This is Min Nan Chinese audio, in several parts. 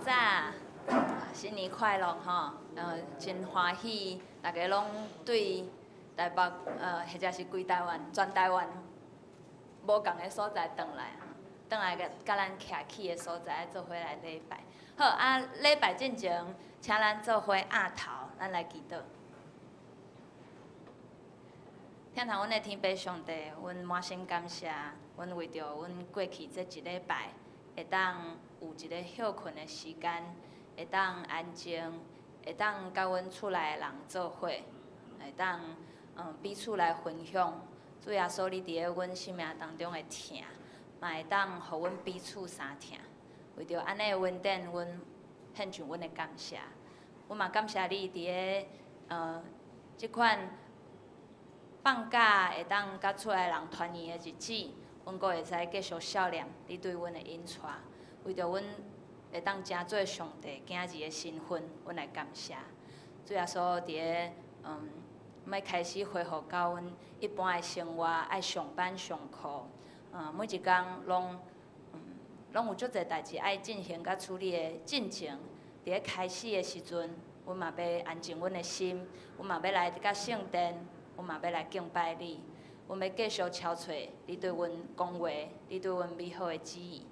早，新年快樂吼！真歡喜，大家攏對台北，或者是規台灣、全台灣無仝的所在轉來，轉來共佮咱徛起的所在做伙來禮拜。好啊，禮拜進前，請咱做伙徛頭，咱來祈禱。天父阮的天父上帝，阮滿心感謝，阮為著阮過去這一禮拜，會當有一个歇睏的時間，會當安靜，會當佮阮厝內的人做伙，會當彼此來分享。主耶穌，你佇咧阮生命當中的疼，嘛會當予阮彼此相疼。為著按呢的恩典，阮獻上阮的感謝。阮嘛感謝你佇咧這款放假會當佮厝內人團圓的日子，阮閣會使繼續數念你對阮的引帶。為著阮會當成做上帝囝兒的身份，阮來感謝。主耶穌佇咧欲開始恢復到阮一般的生活，愛上班上課，每一工攏有足濟代誌愛進行佮處理的進程。佇咧開始的時陣，阮嘛欲安靜阮的心，阮嘛欲來到聖殿，阮嘛欲來敬拜你，阮欲繼續敲揣你對阮講話，你對阮美好的旨意。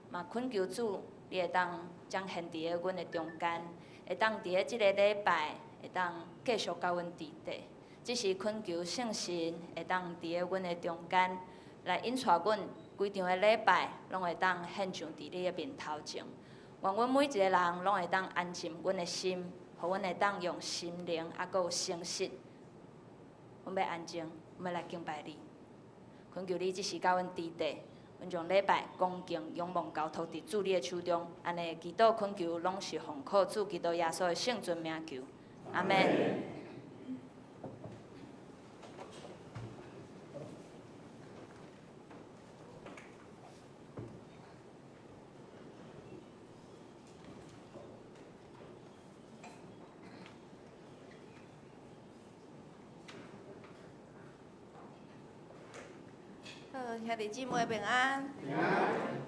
嘛懇求主，你會當彰顯佇咧阮的中間，會當佇咧這个禮拜會當繼續佮阮佇底。只是懇求聖神會當佇咧阮的中間來引帶阮，規場的禮拜攏會當獻上佇你的面頭前。願阮每一个人攏會當安靜阮的心，予阮會當用心靈猶閣有誠實。阮欲安靜，阮欲來敬拜你。懇求你這時佮阮佇底。阮將禮拜恭敬仰望交託佇主你的手中，按呢祈禱懇求，攏是奉靠主基督耶穌的聖尊名求，阿們。兄弟姊妹平安，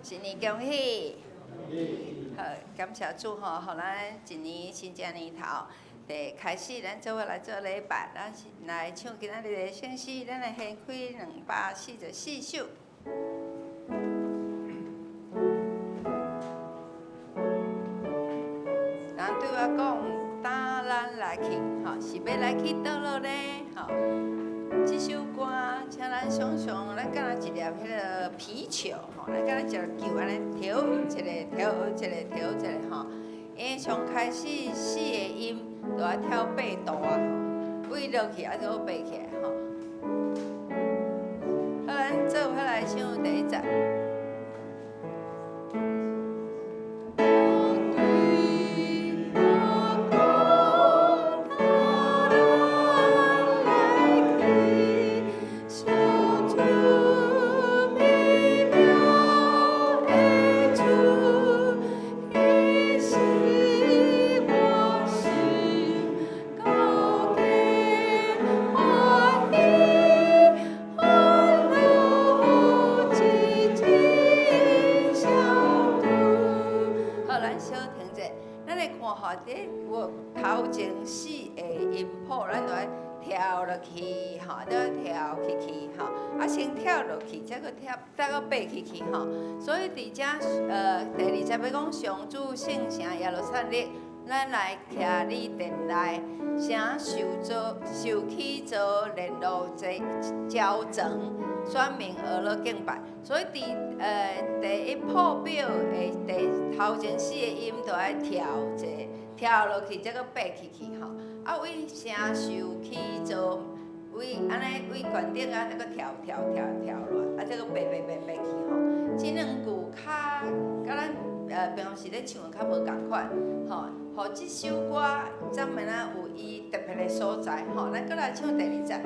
新年恭喜！好，感謝主吼，予咱一年新正年頭，第開始咱做伙來做禮拜，咱來唱今仔日的聖詩，咱來掀開244首。人對我講，帶咱來去，吼，是欲來去佗落呢？吼。這首歌，請咱想像，咱敢若一粒彼个皮球吼，咱敢若一粒球按呢跳一个，跳一个，跳一个吼。伊上開始四个音，就愛跳8度啊，位落去啊，就爬起來吼。好，咱做伙來唱第一節。頭前四个音譜，咱就愛跳落去吼，都跳起去吼，啊先跳落去，再閣跳，再閣爬起去吼。所以佇遮第二節欲講上主聖城耶路撒冷，咱來徛你殿內，城受造受起做連絡這交層，選民學落敬拜。所以佇第一譜表的第頭前四個音就愛跳一個。跳落去，再閣爬起去吼。啊，為城受起做，為按呢為懸頂啊，再閣跳跳跳跳落，啊，再閣爬爬爬爬去吼。這兩句較佮咱平常時咧唱的較無仝款吼。予這首歌怎麼啊有伊特別的所在吼？咱閣來唱第二節。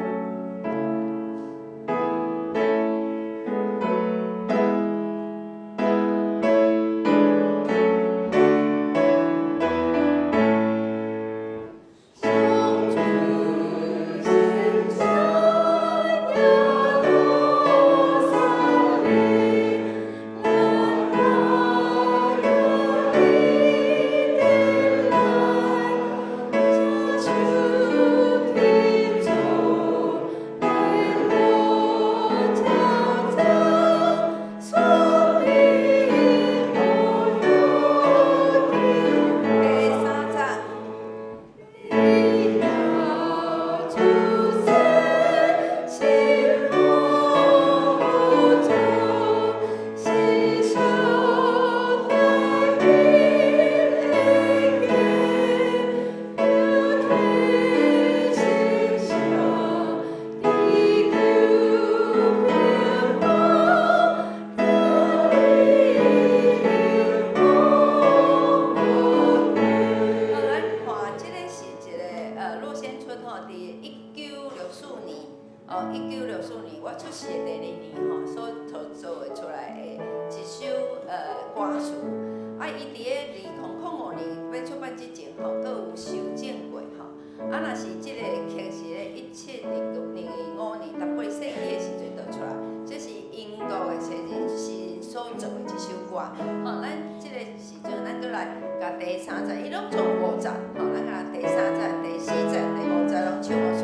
佮第三節，伊攏總五節，吼，咱共第三節、第四節、第五節攏唱予煞。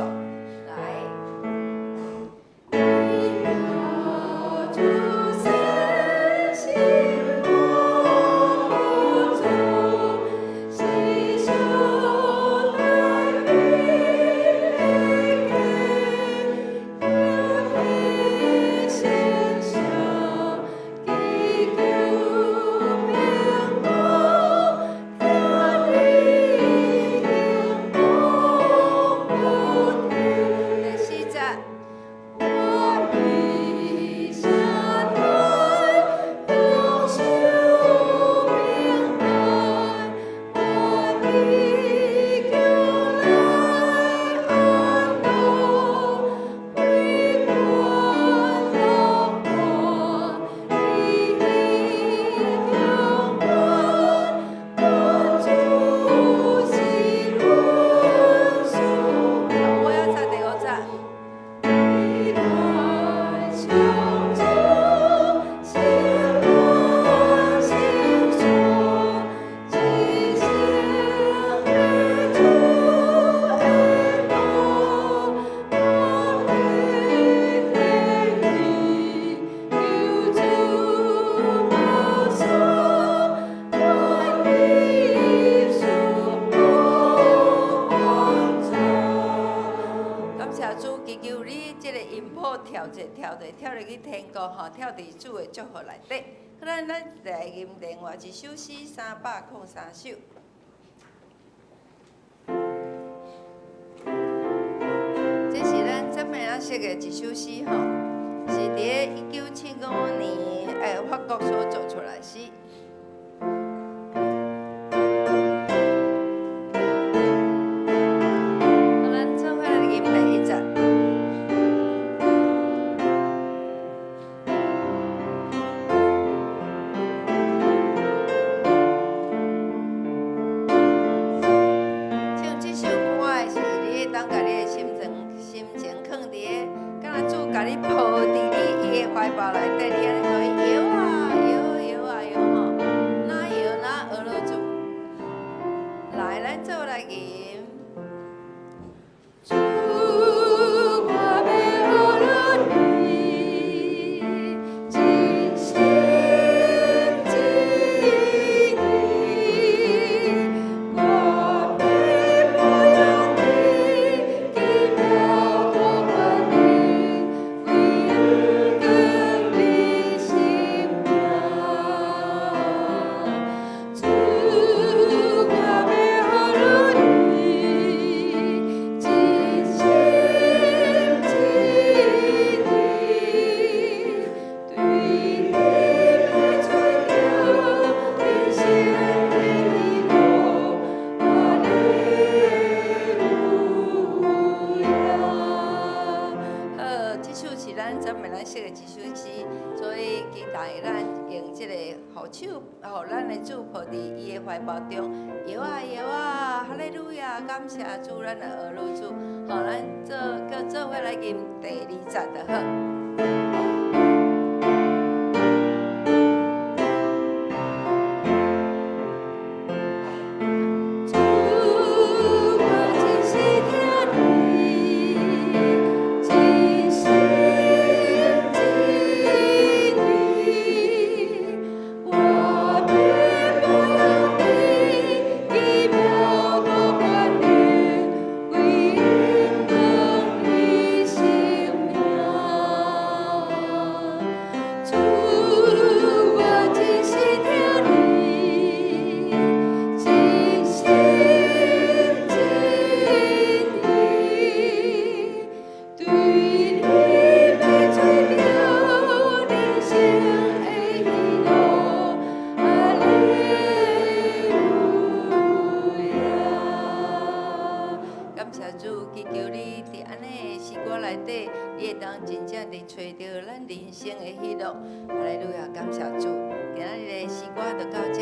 來。主聖心無足，是上帝的天上，祈求平安，聽你永不停。第四節。我必下來，享受平安，我必求來安樂，回歸樂歡，你永遠滿足是阮所。我要唱第五節。你來相助，心安心舒，一生的主的路，我必聽你，求主保守，願你賜福幫助。感謝主，祈求你這個音譜跳者跳者跳入去天國吼，跳佇主的祝福內底。好，咱來吟另外一首詩，303首。這是咱這邊仔識的一首詩吼，是佇咧1975年，法國所做出來詩。好，咱做伙來吟第一節。唱這首歌的是，你會當共你的心情囥佇咧，敢若主共你抱佇你伊的懷抱內底，你按呢予伊搖啊搖搖啊搖吼，哪搖哪學落主。來，咱做伙來吟。主，我欲學你，真心真意，我欲模樣你，奇妙大權能，為恩光你生命。主，我欲學你，真心真意，對你欲追求人生的喜樂，哈利路亞。好，這首是咱專門咱識的一首詩，所以期待咱用這個護手，予咱的主抱佇伊的懷抱中，搖啊搖啊，哈利路亞，感謝主，咱來學愈主，好，咱做閣做伙來吟第二節就好。主，我真心疼你，真心真意，我欲模樣你，奇妙大權能，為恩光你生命。主，我真心疼你，真心真意，對你欲追求人生的喜樂，哈利路亞。感謝主，祈求你佇按呢的詩歌內底，你會當真正佇揣著咱人生的喜樂。哈利路亞，感謝主。今仔日的詩歌就到這。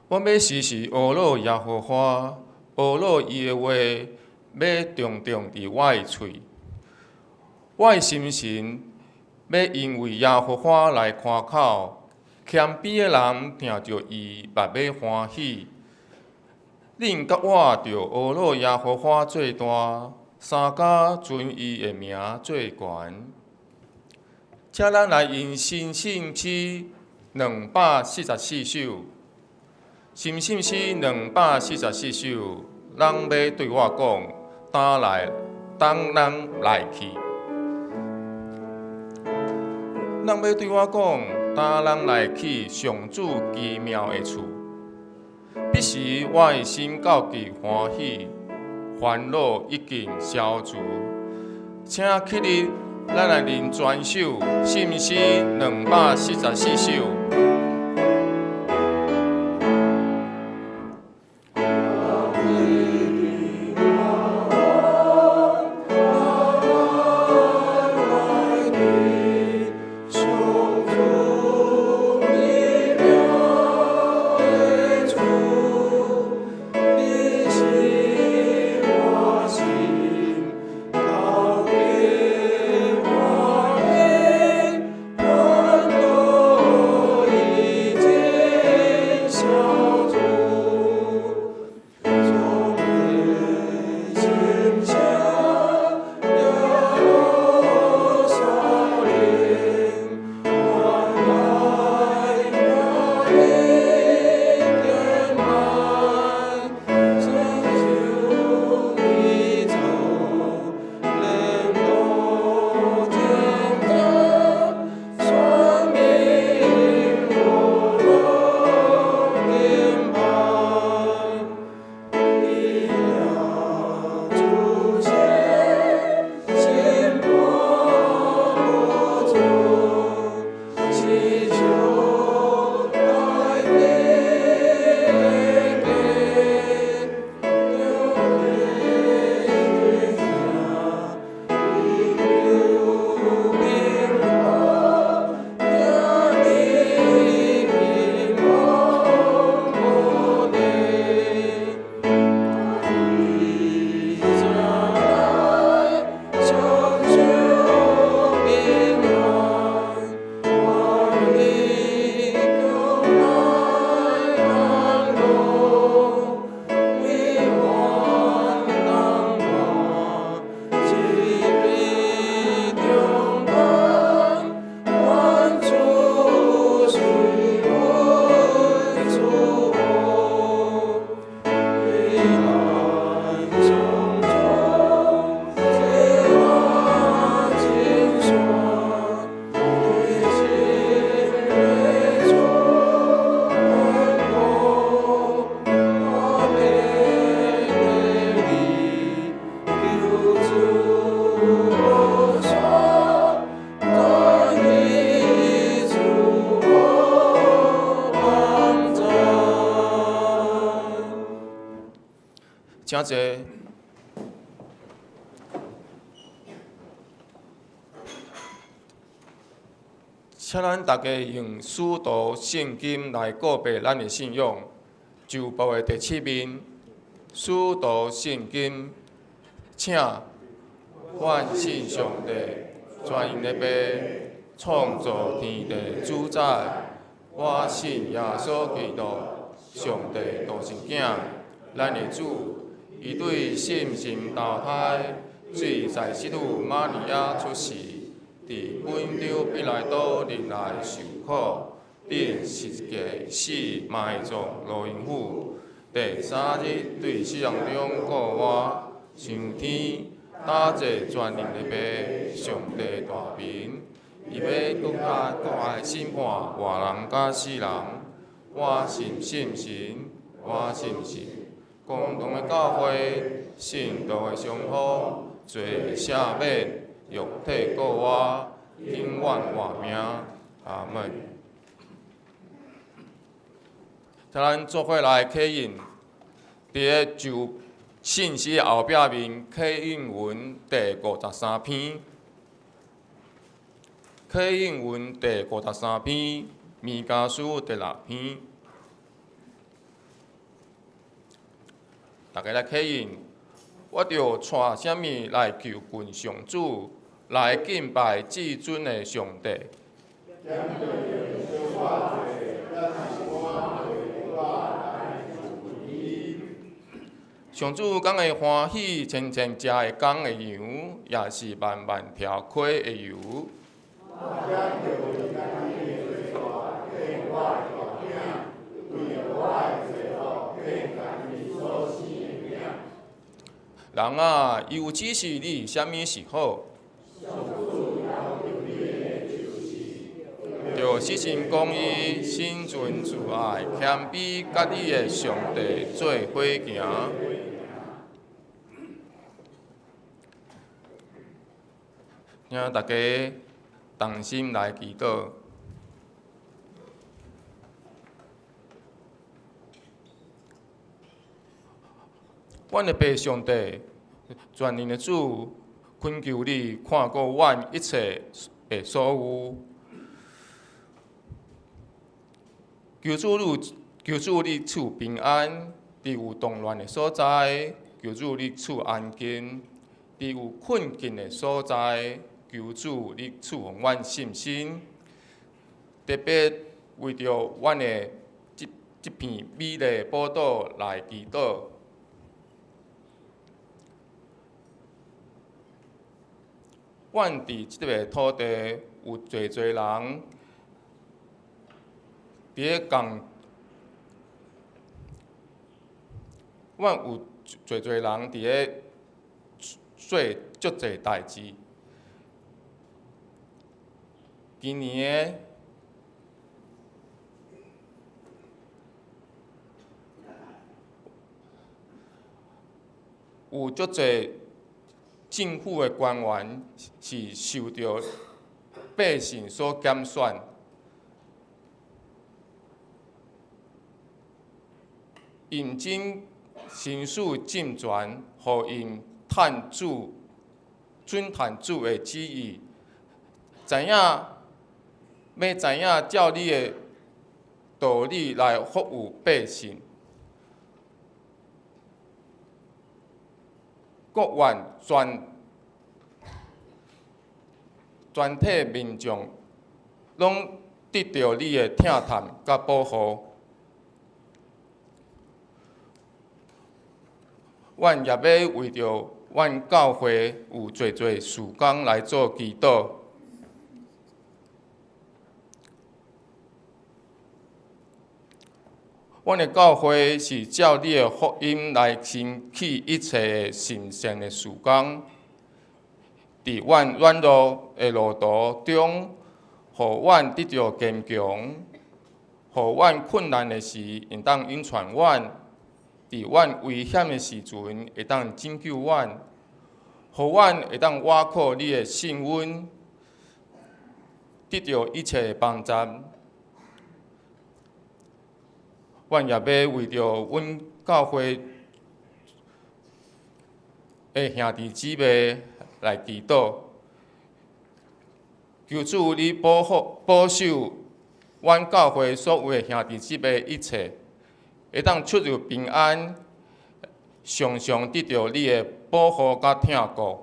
我欲時時呵咾耶和華，呵咾伊的話，欲常常佇我的喙。我的心神欲因為耶和華來誇口，謙卑的人聽著伊，嘛欲歡喜。恁佮我著呵咾耶和華做大，相佮尊伊的名做懸。請咱來用深信詩244首，深信詩244首，人欲對我講，當來，當咱來去。人欲對我講，當咱來去上主奇妙的厝。彼時我的心到極歡喜，煩惱已經消除。請起立，咱來念全首，信詩244首。請坐。請咱大家用使徒聖經來告白咱的信仰，舊報的第七面，使徒聖經，請阮信上帝，全能的父，創造天地主宰，我信耶穌基督，上帝獨生囝，咱的主。伊對聖神投胎，水在聖女瑪利亞出世，佇本丟彼拉多忍耐受苦，釘十字架死埋葬落陰府，第三日對死人中復活，上天，搭坐全能的父，上帝大明，伊欲閣來閣來審判活人佮死人。我信聖神，我信神。共同的教會，信徒的相好，罪赦免，肉體復活，永遠活命。阿門。請咱做伙來刻印，佇个舊信息後壁面刻印文第53篇，刻印文第53篇，彌迦書第6篇。逐家來起應。我著帶啥物來就近上主，來敬拜至尊的上帝？上主敢會歡喜千千隻會公的羊，抑是萬萬條溪的油？人啊，伊有指示你啥物是好？著實行公義，心存慈愛，謙卑，佮你的上帝做伙行。請大家同心來祈禱。阮的父上帝，全能的主，懇求你看顧阮一切的所有。求主你，求主你賜平安，佇有動亂的所在；求主你賜安靜，佇有困境的所在；求主你賜予阮信心。特別為著阮的這片美麗寶島來祈禱。阮佇這個土地有濟濟人佇咧共，阮有濟濟人佇咧做足濟代誌。今年有足濟政府的官員是受著百姓所揀選，𪜶真行使政權，予𪜶趁主、准趁主的旨意，知影欲知影照你的道理來服務百姓。國願全體民眾攏得著你的疼惜佮保護。阮也欲為著阮教會有濟濟事工來做祈禱。阮的教會是照你的福音來興起一切的神聖的事工，佇阮軟弱的路途中，予阮得著堅強；予阮困難的時，會當引帶阮；佇阮危險的時陣，會當拯救阮；予阮會當倚靠你的聖恩，得著一切的幫助。阮也欲為著阮教會的兄弟姊妹來祈禱，求主你保護、保守阮教會所有的兄弟姊妹一切，會當出入平安，常常得著你的保護佮疼顧。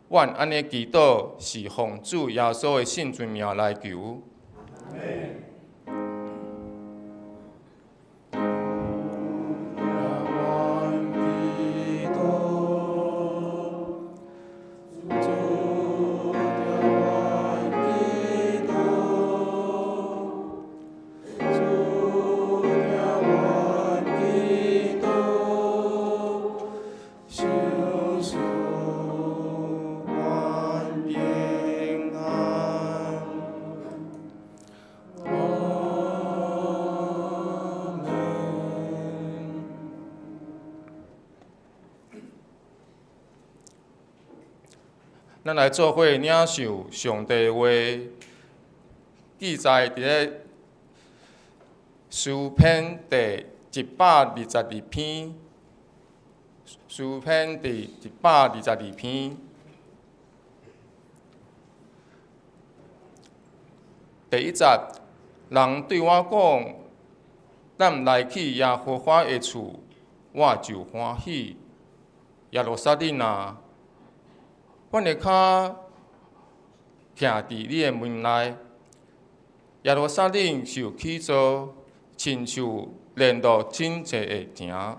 阮按呢祈禱，是奉主耶穌的聖尊名來求。咱來做伙領受上帝話，記載佇咧詩篇第122篇，詩篇第122篇，第一節，人對我講，咱來去耶和華的厝，我就歡喜。耶路撒冷啊，阮的跤徛佇你的門內。耶路撒冷受起造，親像聯絡真濟的城。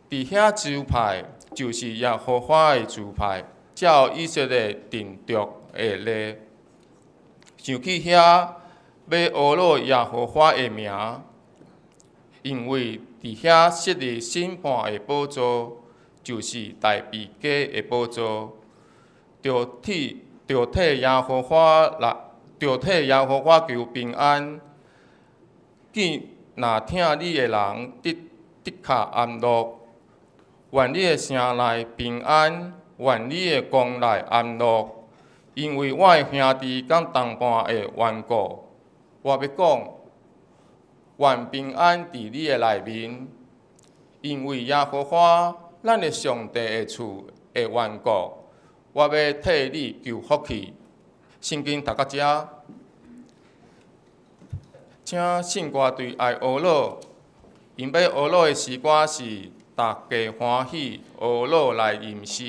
佇遐支派就是耶和華的支派，照以色列定著的例。上去遐欲呵咾耶和華的名，因為佇遐設立審判的寶座，就是大衛家的寶座，著替耶和華來，著替耶和華求平安。見若疼你的人得較安樂，願你的城內平安，願你的宮內安樂。因為我的兄弟佮同伴的緣故，我欲講，願平安佇你的內面。因為耶和華咱的上帝的厝的緣故，我欲替你求福氣。聖經讀到遮，請聖歌隊愛呵咾，𪜶欲呵咾的詩歌是《大家歡喜呵咾來吟詩》。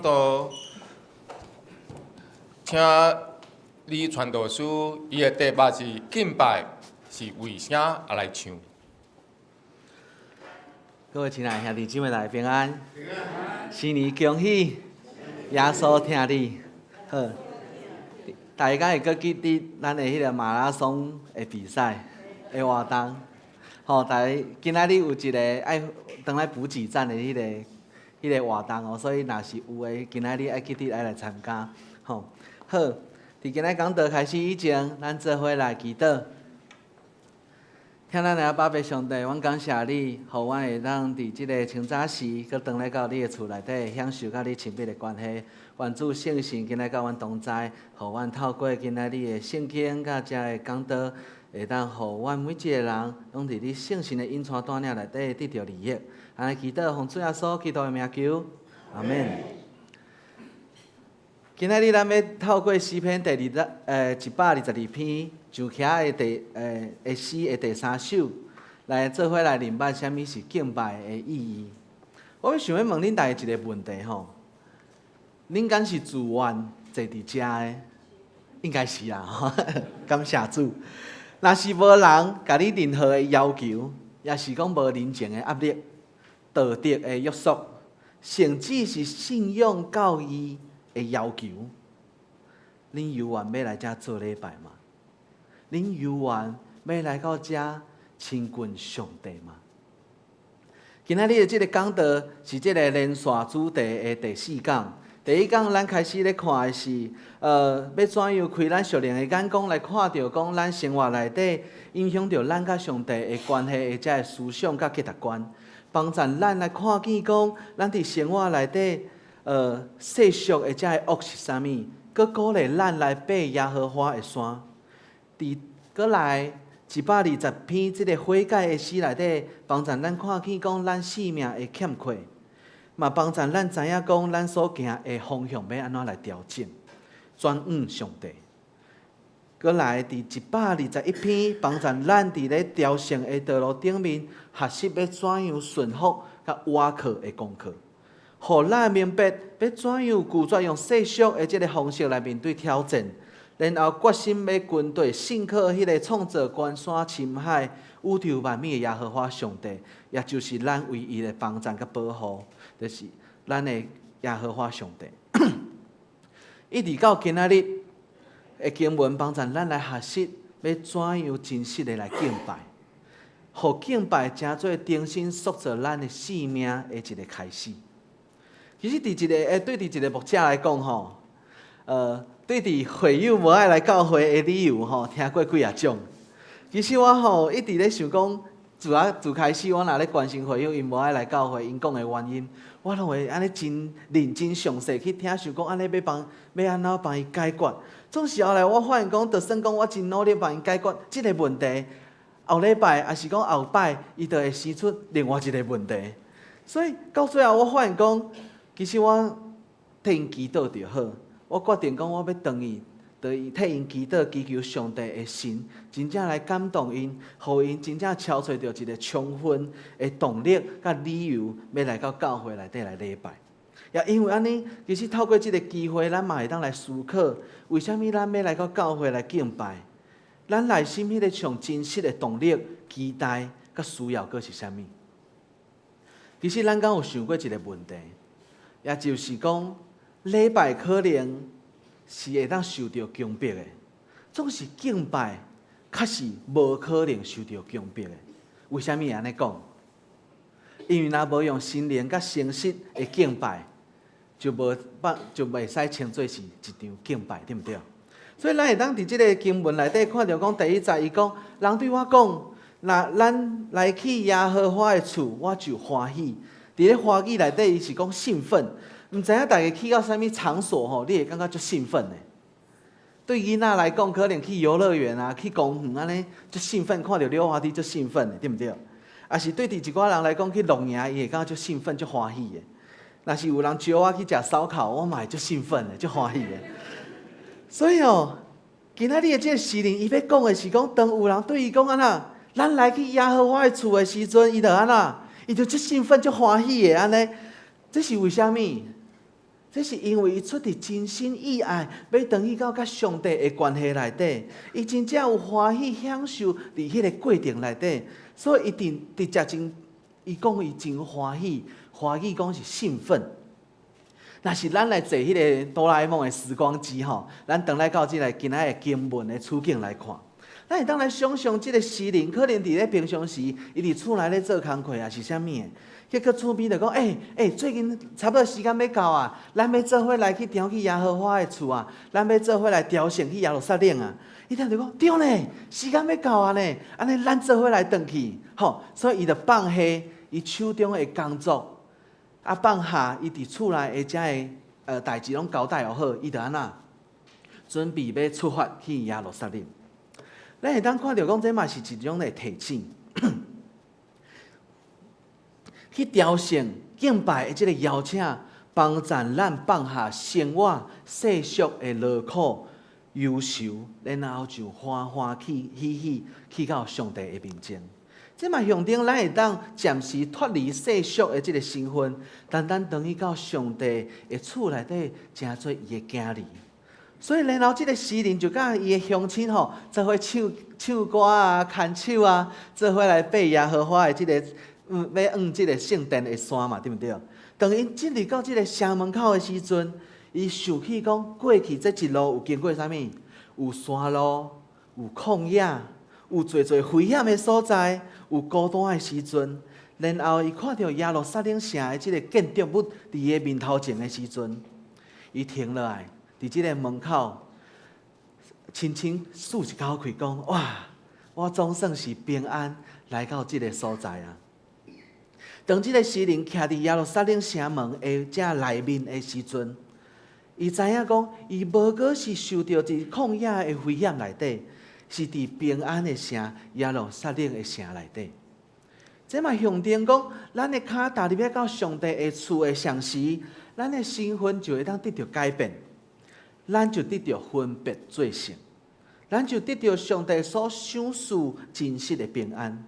講道，請李傳道師，伊的題目是敬拜是為啥而來唱？各位親愛兄弟姊妹，大家平安。新年恭喜，耶穌疼你。好，大家會閣記得咱的彼個馬拉松的比賽的活動。吼，大家今仔日有一個愛轉來補給站的彼個活動哦，所以若是有的，今仔日愛記得愛來參加。吼，好，佇今仔講道開始以前，咱做伙來祈禱。疼咱的阿爸父上帝，阮感謝你，予阮會當佇這个清早時，閣轉來到你的厝內底，享受佮你親密的關係。願主聖神今日佮阮同在，予阮透過今仔日的聖經佮遮的講道，會當予阮每一個人，攏佇你聖神的引帶帶領內底得著利益。按呢祈禱，奉主耶穌基督的名求，阿門。今仔日咱欲透過詩篇第二十122篇上徛的第的詩的第三首，來做伙來明白啥物是敬拜的意義。我欲想欲問恁大家一个問題吼，恁敢是自願坐佇遮的？應該是啦，吼，感謝主。若是無人共你任何的要求，抑是講無人情的壓力、道德的約束，甚至是信仰教義的要求，恁猶願欲來遮做禮拜嗎？恁猶願欲來到遮親近上帝嗎？今仔日的這个講道是這个連續主題的第四講。第一講咱開始咧看的是，欲怎樣開咱屬靈的眼光來看著講咱生活內底影響著咱佮上帝的關係的這个思想佮價值觀，幫助咱來看見講咱佇生活內底，世俗的這个惡是啥物，閣鼓勵咱來爬耶和華的山。佇閣來120篇這个悔改的詩內底，幫助咱看見講咱生命的欠缺，嘛幫助咱知影講咱所行的方向欲按怎來調整，轉向上帝。閣來佇121篇，幫助咱佇咧朝聖的道路頂面學習欲怎樣順服佮倚靠的功課，予咱明白欲怎樣拒絕用世俗的這个方式來面對挑戰，然後決心欲跟隨信靠彼个創造關山深海、宇宙萬物的耶和華上帝，也就是咱唯一的幫贊佮保護，就是咱的耶和華上帝。一直到今仔日的經文幫助咱來學習欲怎樣真實的來敬拜，予敬拜成做重新塑造咱的生命的一个開始。其實，佇一个對佇一个牧者來講吼，對佇會友無愛來教會的理由吼，聽過幾仔種。其實我吼一直咧想講，自開始我若咧關心會友，𪜶無愛來教會，𪜶講的原因，我攏會按呢真認真詳細去聽，想講按呢欲幫欲按怎幫伊解決。總是後來我發現講，就算講我真努力幫𪜶解決這个問題，後禮拜抑是講後擺，伊就會生出另外一个問題。所以到最後我發現講，其實我替𪜶祈禱就好。我決定講，我欲轉去，就替𪜶祈禱，祈求上帝的神真正來感動𪜶，予𪜶真正敲揣著一个充分的動力佮理由，欲來到教會內底來禮拜。也因為按呢，其實透過這个機會，咱嘛會當來思考，為啥物咱欲來到教會來敬拜？咱內心彼个上真實的動力、期待佮需要，閣是啥物？其實咱敢有想過一个問題，也就是講，禮拜可能是會當受著強迫的，總是敬拜確實無可能受著強迫的。為啥物會按呢講？因為若無用心靈佮誠實的敬拜，就無辦就袂使稱做是一場敬拜，對毋對？所以咱會當佇這个經文內底看著講，第一節伊講，人對我講，若咱來去耶和華的厝，我就歡喜。佇咧華語內底，伊是講興奮。毋知影大家去到啥物場所吼，你會感覺足興奮的？對囡仔來講，可能去遊樂園啊，去公園按呢，足興奮，看著溜滑梯足興奮的，對毋對？抑是對佇一寡人來講，去露營，伊會感覺足興奮、足歡喜的。若是有人招我去食燒烤，我嘛會足興奮的、足歡喜的。所以哦，今仔日的這个詩人，伊欲講的是講，當有人對伊講按怎，咱來去耶和華的厝的時陣，伊就按怎，伊就足興奮、足歡喜的按呢。這是為啥物？這是因為伊出佇真心意愛，欲轉去到佮上帝的關係內底，伊真正有歡喜享受佇彼個過程內底，所以伊佇直接真，伊講伊真歡喜，華語講是興奮。若是咱來坐彼個哆啦 A 夢的時光機吼，咱轉來到這个今仔的經文的處境來看，咱會當來想像這个詩人可能佇咧平常時，伊佇厝內咧做工課抑是啥物的。結果厝邊就講：欸欸，最近差不多時間欲到啊，咱欲做伙來去朝去耶和華的厝啊，咱欲做伙來朝聖去耶路撒冷啊。伊聽著講對呢，時間欲到啊呢，按呢咱做伙來轉去，吼，所以伊就放下伊手中的工作，啊放下伊佇厝內的遮个代誌攏交代予好，伊就按怎準備欲出發去耶路撒冷。咱會當看著講，這嘛是一種的提醒。去朝聖敬拜的這个邀請，幫助咱放下生活世俗的勞苦憂愁，然後就歡歡喜喜喜去到上帝的面前。這嘛象徵咱會當暫時脫離世俗的這个身份，單單轉去到上帝的厝內底，成做伊的囝兒。所以，然後這个詩人就佮伊的鄉親吼，做伙唱唱歌啊、牽手啊，做伙來爬耶和華的這个。欲往這个聖殿的山嘛，對毋對？當𪜶進入到這个城門口的時陣，伊想起講過去這一路有經過啥物？有山路，有曠野，有濟濟危險的所在，有孤單的時陣。然後伊看著耶路撒冷城的這个建築物佇伊的面頭前的時陣，伊停落來，佇這个門口，深深舒一口氣，講：哇，我總算是平安來到這个所在啊！當這个詩人徛佇耶路撒冷城門的遮內面的時陣，伊知影講，伊無閣是受著佇曠野的危險內底，是佇平安的城耶路撒冷的城內底。這嘛象徵講，咱的跤踏入去到上帝的厝的同時，咱的身份就會當得著改變，咱就得著分別做聖，咱就得著上帝所賞賜真實的平安。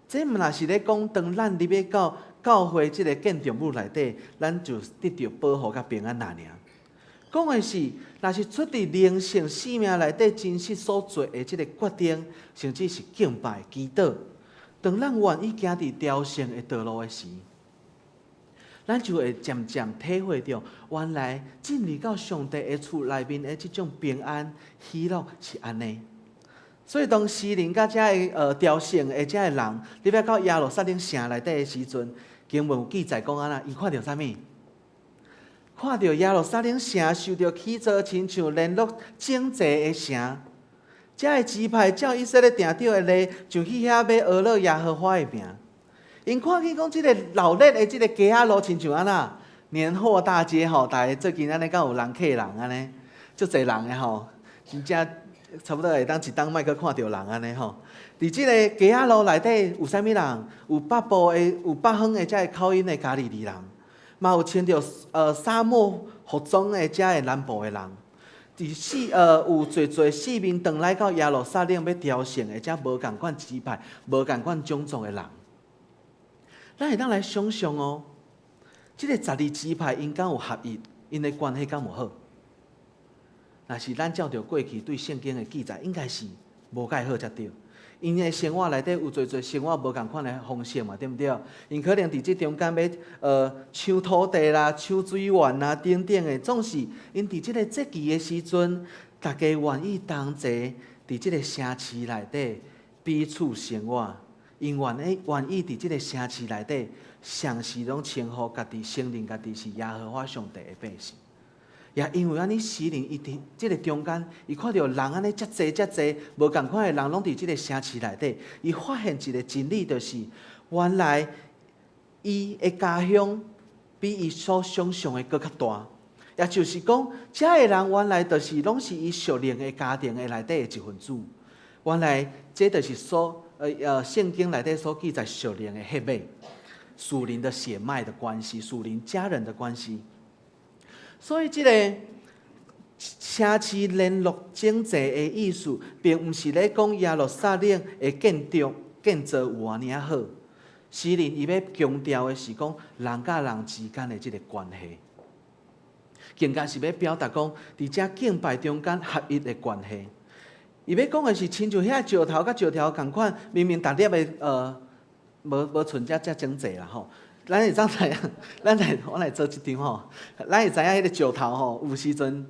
這毋若是咧講，當咱入去到教會這个建築物內底，咱就得著保護佮平安爾。講的是，若是出佇靈性生命內底真實所做的這个決定，甚至是敬拜祈禱，當咱願意行佇朝聖的道路的時，咱就會漸漸體會著，原來進入到上帝的厝內面的這種平安喜樂是按呢。所以當詩人佮遮个朝聖的遮个人，入來到耶路撒冷城內底的時陣，經文有記載講按怎，伊看著啥物？看著耶路撒冷城受著起造親像聯絡整齊的城，遮个支派照以色列定著的例，上去遐欲呵咾耶和華的名。𪜶看見講這个鬧熱的這个街仔路，親像按怎年貨大街吼，逐家最近按呢敢有人客人按呢，足濟人的吼，真正。差不多會當一冬莫閣看著人按呢吼。佇這个街仔路內底有啥物人？有北部的、有北方的遮个口音的加利利人，嘛有穿著沙漠服裝的遮个南部的人。佇四有濟濟四面轉來到耶路撒冷欲朝聖的遮無仝款支派、無仝款種族的人。咱會當來想像哦，這个十二支派𪜶敢有合一？𪜶的關係敢有好？若是咱照著過去對聖經的記載，應該是無蓋好才對。𪜶的生活內底有濟濟生活無仝款的方式嘛，對毋對？𪜶可能佇這中間欲搶土地啦、搶水源啦等等的，總是𪜶佇這个節期的時陣，大家願意同齊佇這个城市內底彼此生活。𪜶願意佇這个城市內底，常時攏稱呼家己、承認家己是耶和華上帝的百姓。也因為按呢，詩人伊佇這个中間，伊看著人按呢遮濟遮濟，無仝款的人攏佇這个城市內底，伊發現一个真理，就是原來伊的家鄉比伊所想像的閣較大。也就是講，遮的人原來就是攏是伊屬靈的家庭的內底的一份子。原來這就是所聖經內底所記載屬靈的血脈、屬靈的血脈的關係、屬靈家人的關係。所以，這个城市聯絡整齊的意思，並毋是咧講耶路撒冷的建築建造有偌爾好。詩人伊欲強調的是講人佮人之間的這个關係。更加是欲表達講，佇遮敬拜中間合一的關係。伊欲講的是，親像遐石頭佮石頭仝款，明明逐粒的無無賰遮遮整齊啦吼。咱會當知影，咱來我來做這張吼，咱會知影彼个石頭吼，有時陣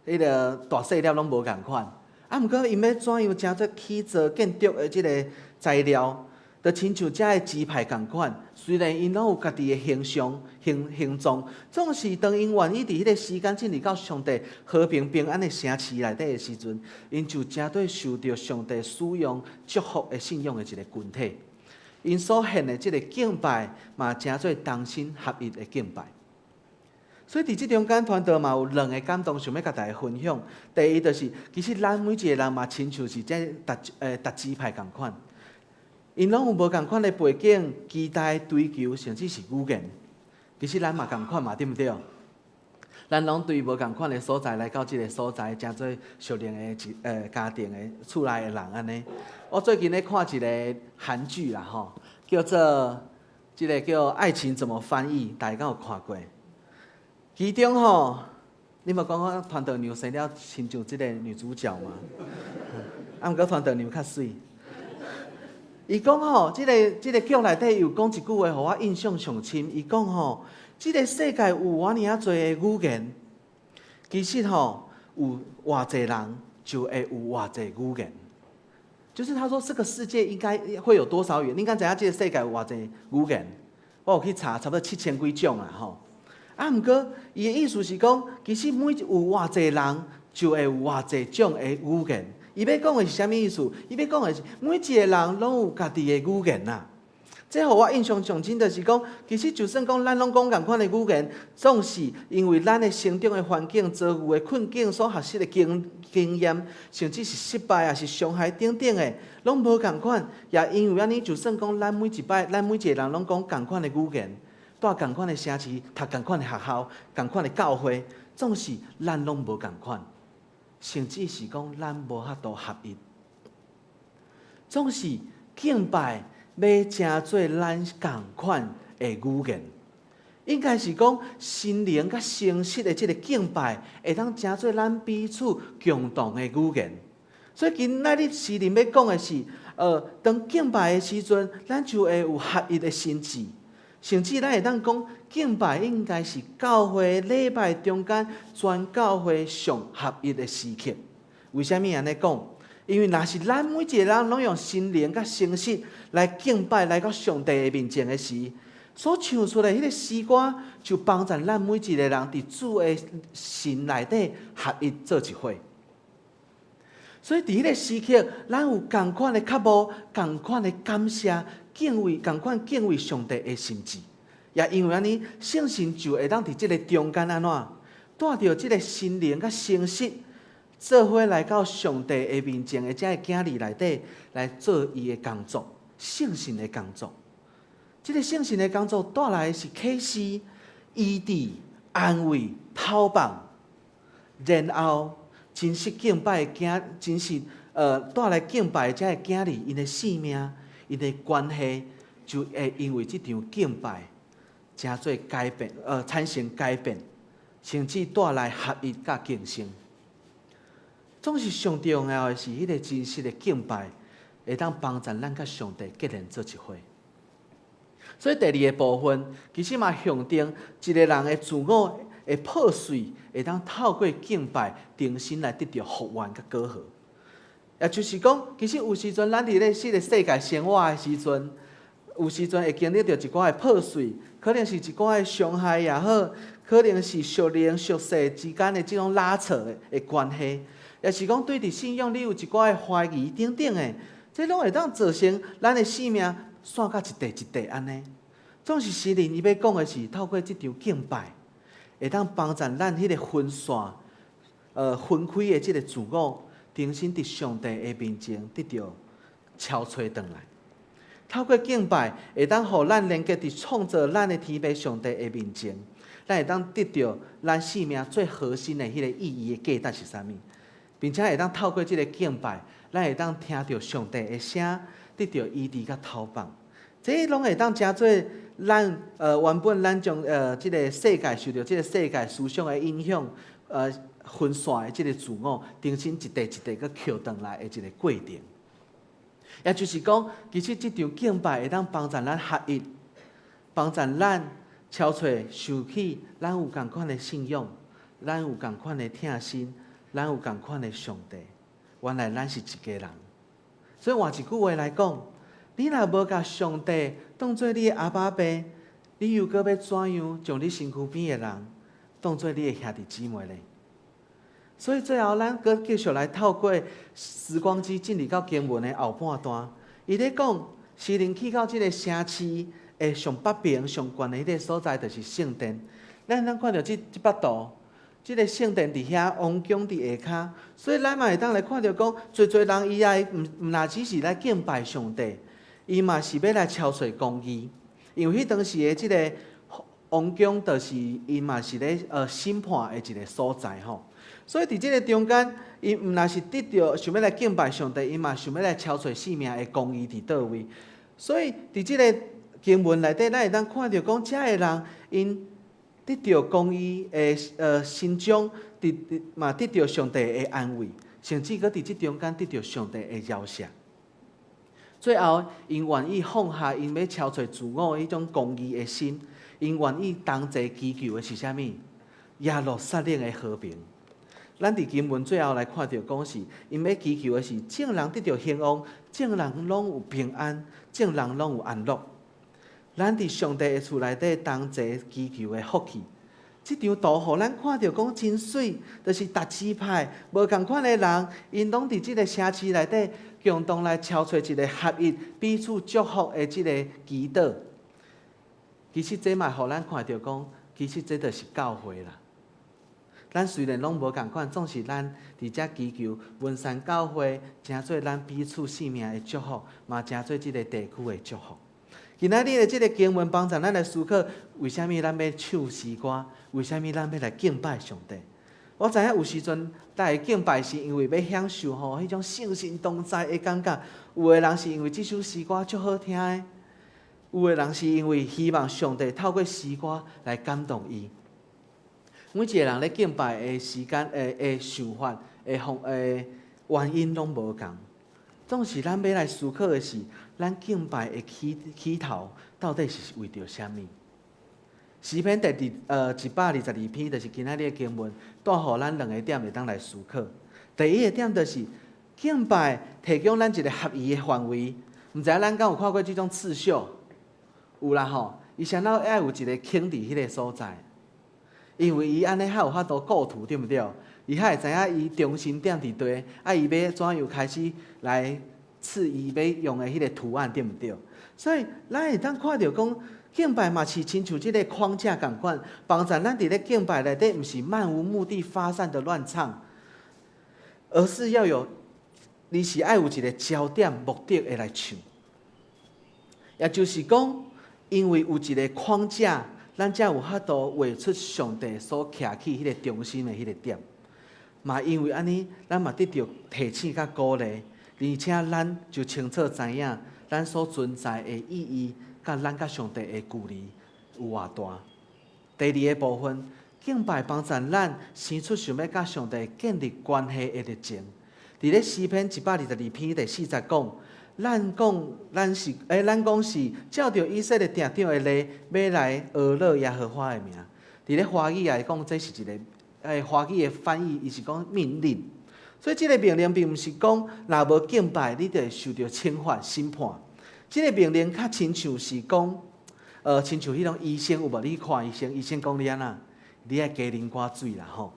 彼个大細粒攏無仝款。啊，毋過𪜶欲怎樣成做起造建築的這个材料，就親像遮的支派仝款。雖然𪜶攏有家己的形象、形狀，總是當𪜶願意佇彼个時間進入到上帝和平平安的城市內底的時陣，𪜶就成做受著上帝使用祝福的信仰的一个群體。𪜶所獻的這个敬拜，嘛成做同心合一的敬拜。所以佇這中間，傳道嘛有兩个感動，想欲共大家分享。第一就是，其實咱每一个人嘛，親像是這逐支派仝款，𪜶攏有無仝款的背景、期待、追求，甚至是語言。其實咱嘛仝款嘛，對毋對？咱攏對無仝款的所在來到這个所在，成做屬靈的一家庭的厝內的人按呢。我最近咧看一个韓劇啦吼，叫做這个叫《愛情怎麼翻譯》，大家敢有看過？其中吼，你無講我傳道娘生了親像這个女主角嗎？啊，毋過傳道娘較媠。伊講吼，這个劇內底有講一句話，予我印象上深。伊講吼，這个世界有偌爾仔濟的語言，其實吼有偌濟人就會有偌濟語言。就是他說，這個世界應該會有多少語言？你敢知影這個世界有偌濟語言？我有去查，差不多7000幾種啦吼。啊，毋過伊的意思是講，其實每有偌濟人，就會有偌濟種的語言。伊欲講的是啥物意思？伊欲講的是每一個人攏有家己的語言啊。這予我印象上深，就是講，其實就算講咱攏講仝款的語言，總是因為咱的成長的環境、遭遇的困境、所學習的經驗，甚至是失敗抑是傷害等等的，攏無仝款。也因為按呢，就算講咱每一擺、咱每一個人攏講仝款的語言，蹛仝款的城市、讀仝款的學校、仝款的教會，總是咱攏無仝款，甚至是講咱無法度合一。總是敬拜欲成做咱仝款的語言，應該是講心靈佮誠實的這个敬拜，會當成做咱彼此共同的語言。所以今仔日詩人欲講的是，當敬拜的時陣，咱就會有合一的心志，甚至咱會當講，敬拜應該是教會禮拜中間全教會上合一的時刻。為啥物按呢講？因為若是咱每一个人攏用心靈佮誠實來敬拜，來到上帝的面前的時，所唱出來彼個詩歌，就幫助咱每一个人佇主的心內底合一做一伙。所以佇彼个時刻，咱有仝款的渴慕，仝款的感謝、敬畏，仝款敬畏上帝的心志。也因為按呢，聖神就會當佇這个中間按怎，帶著這个心靈佮誠實，做伙來到上帝的面前的這个囝兒內底來做伊的工作，聖神的工作。這个聖神的工作帶來的是啟示、醫治、安慰、透放，然後真實敬拜的囝，真實帶來敬拜的這个囝兒，𪜶的生命、𪜶的關係，就會因為這場敬拜，成做改變，產生改變，甚至帶來合一佮更新。總是上重要的是，彼个真實的敬拜，會當幫助咱佮上帝結連做一伙。所以第二个部分，其實嘛象徵一个人的自我的破碎，會當透過敬拜重新來得著復原佮膏好。也就是講，其實有時陣咱佇咧這个世界生活的時陣，有時陣會經歷著一寡的破碎，可能是一寡的傷害也好，可能是屬靈屬世之間的這種拉扯的關係。也是講對佇信仰你有一寡的懷疑等等的，這攏會當造成咱的生命散甲一塊一塊按呢。總是詩人伊欲講的是，透過這場敬拜，會當幫助咱彼个分散、分開的這个自我，重新佇上帝的面前得著敲揣轉來。透過敬拜，會當予咱連結佇創造咱的天父上帝的面前，咱會當得著咱生命最核心的彼个意義的價值是啥物，並且會當透過這个敬拜，咱會當聽著上帝的聲，得著醫治佮透放，這攏會當成做咱原本咱將這个世界受著這个世界思想的影響，分散的這个自我，重新一塊一塊閣抾轉來的一个過程。也就是講，其實這場敬拜會當幫助咱合一，幫助咱超出想起咱有仝款的信仰，咱有仝款的疼心，咱有仝款的上帝。原來咱是一家人。所以換一句話來講，你若無共上帝當做你的阿爸爸，你又閣欲怎樣將你身軀邊的人當做你的兄弟姊妹咧？所以最後，咱閣繼續來透過時光機進入到經文的後半段。伊咧講，詩人去到這个城市的上北邊、上懸的彼个所在，就是聖殿。咱通看著這幅圖，這个聖殿佇遐，王宮佇下跤，所以咱嘛會當來看著講，濟濟人伊來毋若只是來敬拜上帝，伊嘛是欲來朝揣公義，因為彼當時的這个王宮，就是伊嘛是咧審判的一个所在吼。所以佇這个中間，伊毋若是得著想欲來敬拜上帝，伊嘛想欲來朝揣性命的公義佇佗位。所以佇這个經文內底，咱會當看著講，遮的人𪜶得著公義的伸張，佇佇嘛得著上帝的安慰，甚至閣佇這中間得著上帝的饒赦。最後，𪜶願意放下𪜶欲超揣自我彼種公義的心，𪜶願意同齊祈求的是啥物？耶路撒冷的和平。咱佇經文最後來看著講是，𪜶欲祈求的是眾人得著興旺，眾人攏有平安，眾人攏有安樂。咱佇上帝的厝內底同齊祈求的福氣，這張圖予咱看著講真媠，就是逐支派無仝款的人，𪜶攏佇這个城市內底共同來敲揣一个合一、彼此祝福的這个祈禱。其實這嘛予咱看著講，其實這就是教會啦。咱雖然攏無仝款，總是咱佇遮祈求文山教會，成做咱彼此性命的祝福，嘛成做這个地區的祝福。今仔日的這个經文幫助咱來思考，為啥物咱欲唱詩歌？為啥物咱欲來敬拜上帝？我知影有時陣大家敬拜是因為欲享受吼彼種聖神同在的感覺，有的人是因為這首詩歌足好聽的，有的人是因為希望上帝透過詩歌來感動伊。每一个人咧敬拜的時間、的想法、的方、的原因攏無仝。總是咱欲來思考的是，咱敬拜的起頭到底是為著啥物？詩篇第122篇，就是今仔日的經文，帶予咱兩个點會當來思考。第一个點就是敬拜提供咱一个合宜的範圍。毋知影咱敢有看過這種刺繡？有啦吼，伊啥物愛有一个坑佇彼个所在。因為伊按呢較有法度構圖，對毋對？伊較會知影伊中心點佇佗，啊，伊欲怎樣開始來刺伊欲用的彼个圖案，對毋對？所以咱會當看著講，敬拜嘛是親像這个框架仝款，幫助咱佇咧敬拜內底，毋是漫無目的發散的亂唱，而是要有，你是愛有一个焦點目的的來唱。也就是講，因為有一个框架，咱才有法度畫出上帝所徛起彼个中心的彼个點。嘛因為按呢，咱嘛得著提醒佮鼓勵，而且咱就清楚知影咱所存在的意義，佮咱佮上帝的距離有偌大。第二个部分，敬拜幫助咱生出想欲佮上帝建立關係的熱情。佇咧詩篇122篇第四節講，咱講咱是，咱講是照著以色列碇長的例，欲來呵咾耶和華的名。佇咧華語來講，這是一个，華語的翻譯，伊是講命令。所以這个命令並毋是講，若無敬拜，你就會受著懲罰審判。這个命令較親像是講，親像彼種醫生有無？你去看醫生，醫生講你按怎？你愛加啉寡水啦吼。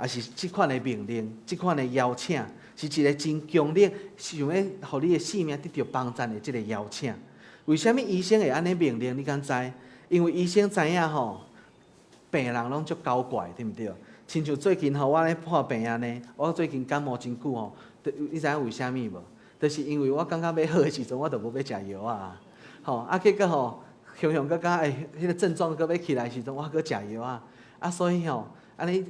抑是這款的命令，這款的邀請，是一个真強烈，想欲予你的性命得著幫贊的這个邀請。為啥物醫生會按呢命令？你敢知？因為醫生知影吼，病人攏足狡怪，對毋對？親像最近吼，我咧破病按呢，我最近感冒真久吼，你知影為啥物無？就是因為我感覺欲好的時陣，我就無欲食藥仔，吼啊，結果吼，雄雄閣感覺會，彼个症狀閣欲起來的時陣，我閣食藥仔，啊，所以吼，按呢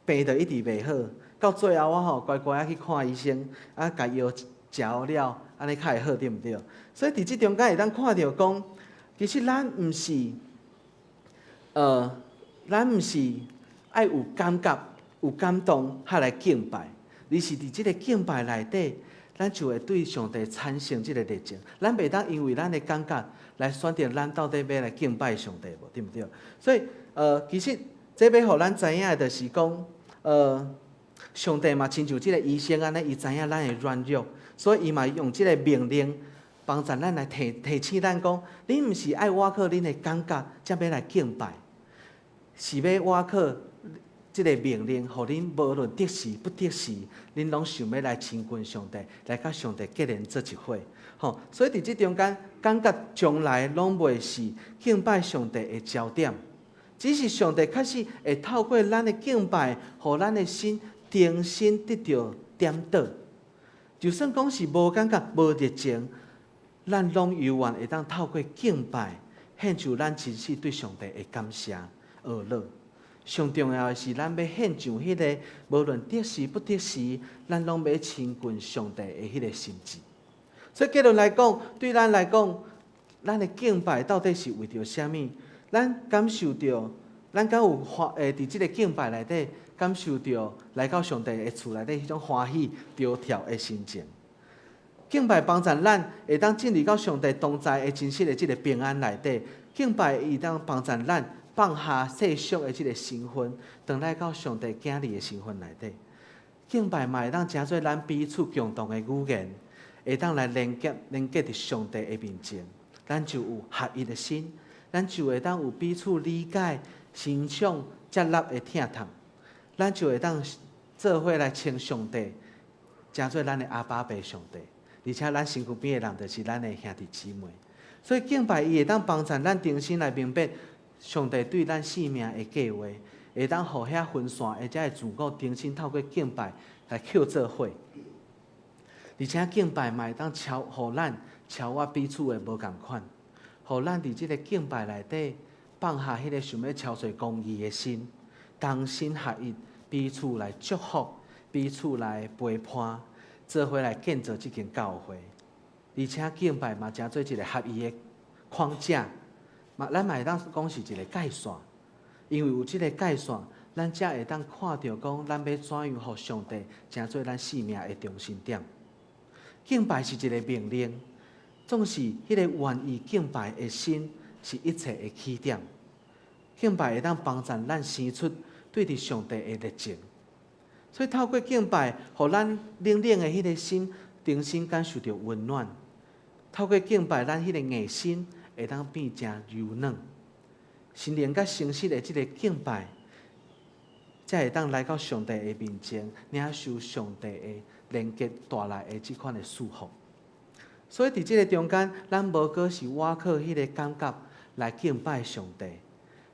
病就一直袂好，到最後我吼乖乖仔去看醫生，啊，共藥食好了，按呢較會好，對毋對？所以佇這中間會當看著講，其實咱毋是愛有感覺、有感動，才來敬拜，而是佇這个敬拜內底，咱就會對上帝產生這个熱情。咱袂當因為咱的感覺來選擇咱到底欲來敬拜上帝無，對毋對？所以，其實這欲予咱知影的，就是講，上帝嘛親像這个醫生按呢，伊知影咱的軟弱，所以伊嘛用這个命令幫助咱來提提醒咱講，恁毋是愛倚靠恁的感覺，才欲來敬拜，是欲倚靠這个命令，予恁無論得時不得時，恁攏想欲來親近上帝，來佮上帝結連做一伙。吼，所以佇這中間，感覺從來攏袂是敬拜上帝的焦點，只是上帝確實會透過咱的敬拜，予咱的心重新得著點著。就算講是無感覺、無熱情，咱攏猶原會當透過敬拜，獻上咱真實對上帝的感謝、呵咾。上重要的是，咱欲獻上彼个無論得時不得時，咱攏欲親近上帝的彼个心志。所以結論來講，對咱來講，咱的敬拜到底是為著啥物？咱感受著，咱敢有歡？佇這个敬拜內底感受著來到上帝的厝內底彼種歡喜、著跳的心情。敬拜幫助咱會當進入到上帝同在的真實的這个平安內底。敬拜會當幫助咱放下世俗的這个身份，轉來到上帝囝兒的身份內底。敬拜嘛會當成做咱彼此共同的語言，會當來連結連結佇上帝的面前，咱就有合一的心，咱就會當有彼此理解、欣賞、接納的疼痛，咱就會當做伙來稱上帝，成做咱的阿爸父上帝，而且咱身軀邊的人就是咱的兄弟姊妹。所以敬拜伊會當幫助咱重新來明白上帝對咱生命的計劃，會當予遐分散的遮的自我重新透過敬拜來抾做伙。而且敬拜嘛會當超，予咱超越彼此的無仝款，予咱佇這个敬拜內底放下彼个想欲超越公義的心，同心合一，彼此來祝福，彼此來陪伴，做伙來建造這間教會。而且敬拜嘛，成做一个合一的框架，嘛，咱嘛會當講是一个界線，因為有這个界線，咱才會當看著講，咱欲怎樣予上帝成做咱生命的中心點。敬拜是一个命令，總是彼个願意敬拜的心是一切的起點。敬拜會當幫助咱生出對佇上帝的熱情，所以透過敬拜，予咱冷冷的彼个心重新感受著溫暖。透過敬拜，咱彼个硬心會當變誠柔軟。心靈佮誠實的這个敬拜，才會當來到上帝的面前，領受上帝的連結帶來的這款的祝福。所以佇這个中間，咱無閣是倚靠彼个感覺來敬拜上帝。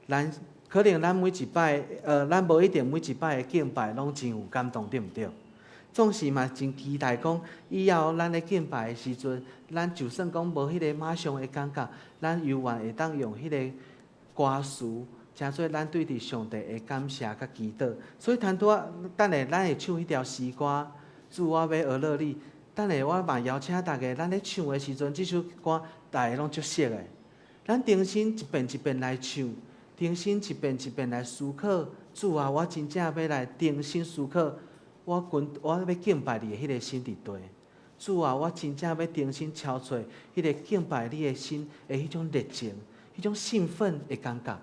咱可能咱每一擺，咱無一定每一擺的敬拜攏真有感動，對毋對？總是嘛真期待講，以後咱咧敬拜的時陣，咱就算講無彼个馬上的感覺，咱猶原會當用彼个歌詞，成做咱對佇上帝的感謝佮祈禱。所以拄拄仔等下咱會唱彼條詩歌，主我欲呵咾你。等下我嘛邀請大家，咱咧唱的時陣，這首歌大家攏足熟的。咱重新一遍一遍來唱，重新一遍一遍來思考。主啊，我真正欲來重新思考，我跟我欲敬拜你的彼个心佇佗。主啊，我真正欲重新敲揣彼个敬拜你的心的彼種熱情、彼種興奮的感覺。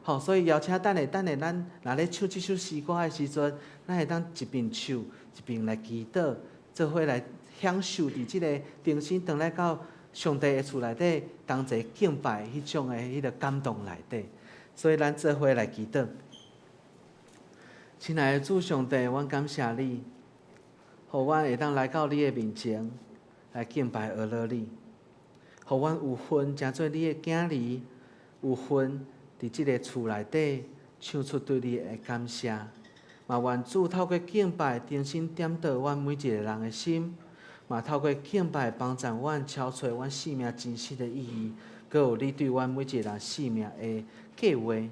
好，所以邀請等下等下，咱若咧唱這首詩歌的時陣，咱會當一邊唱一邊來祈禱，做伙來享受佇這个重新轉來到上帝的厝內底，同齊敬拜彼種的彼个感動內底。所以咱做伙來祈禱。親愛的主上帝，阮感謝你，予阮會當來到你的面前來敬拜呵咾你，予阮有份成做你的囝兒，有份佇這个厝內底唱出對你的感謝。嘛願主透過敬拜重新點著阮每一個人的心，嘛透過敬拜幫助阮敲揣阮生命真實的意義，閣有你對阮每一個人生命的計劃。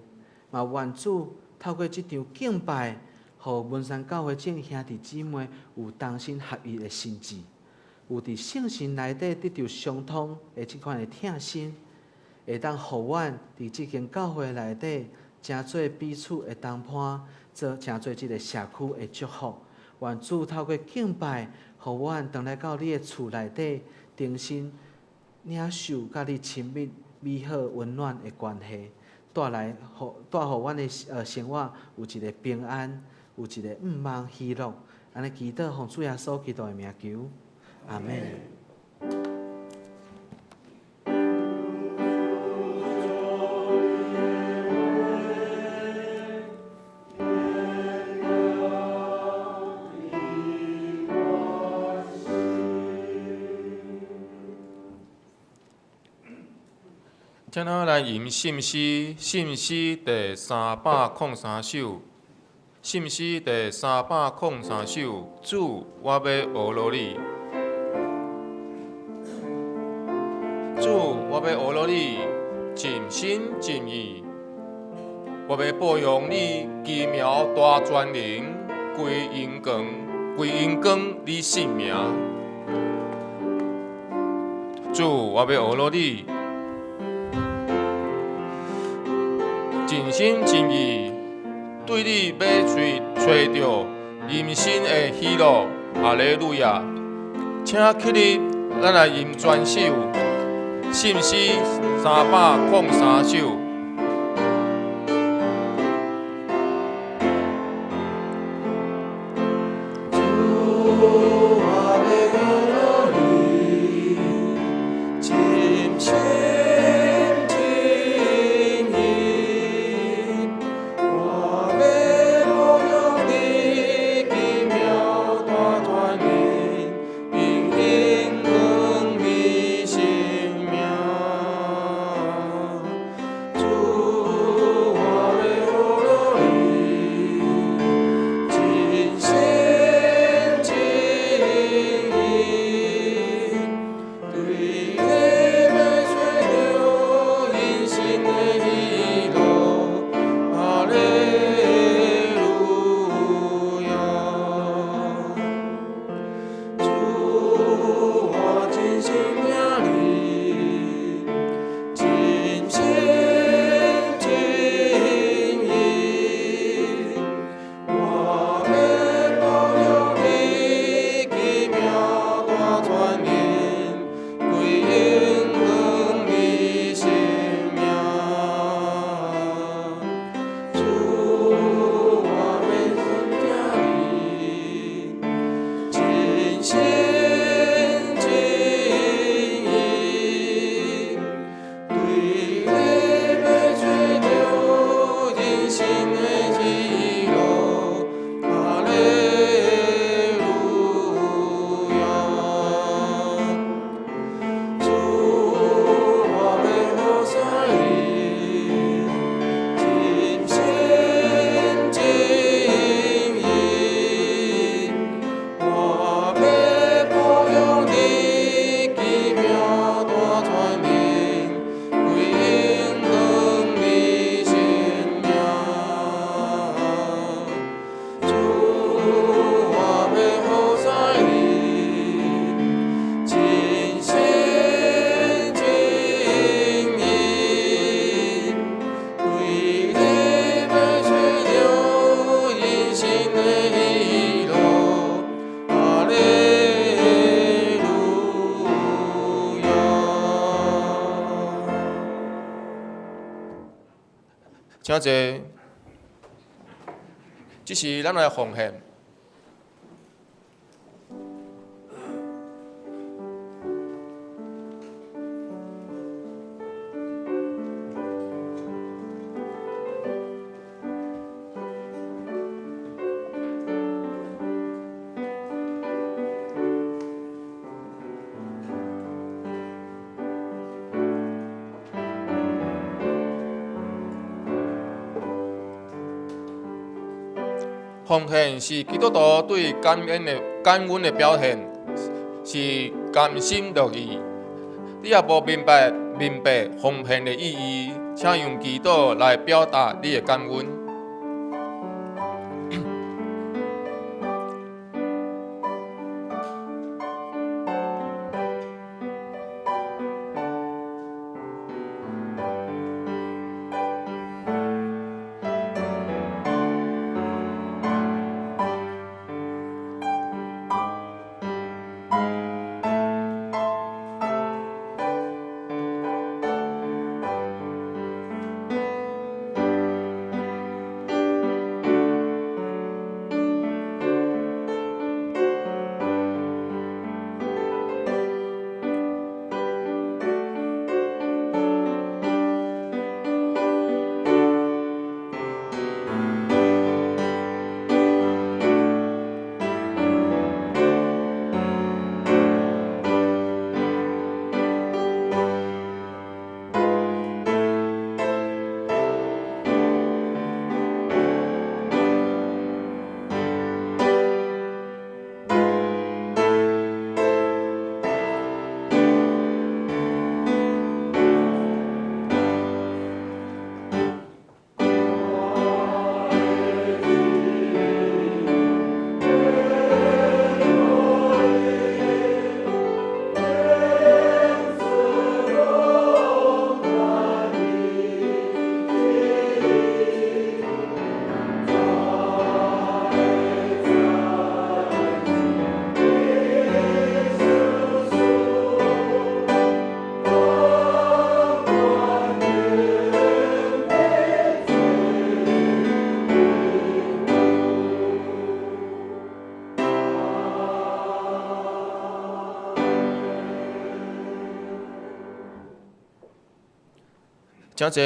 嘛願主透過這場敬拜，予文山教會眾兄弟姊妹有同心合一的心志，有佇聖神內底得著相通的這款的疼心，會當予阮佇這間教會內底，成做彼此的同伴，做成做這个社區的祝福。願主透過敬拜，予阮轉來到你的厝內底，重新領受佮你親密、美好、溫暖的關係，帶來予帶予阮的生活有一个平安，有一个向望喜樂。按呢祈禱，奉主耶穌基督的名求，阿們。請咱來吟信詩，信詩第303首，信詩第303首，主，我欲學落你。主，我欲學落你，盡心盡意。我欲報揚你奇妙大全能，歸榮光，歸榮光你聖名。主，我欲學落你。盡心盡意，對你欲揣著人生的喜樂，哈利路亞！請起立，咱來吟全首，信詩303首。請坐，這是咱來奉獻。奉獻是基督徒對感恩的表現，是甘心樂意。你也無明白奉獻的意義，請用祈禱來表達你的感恩。請坐。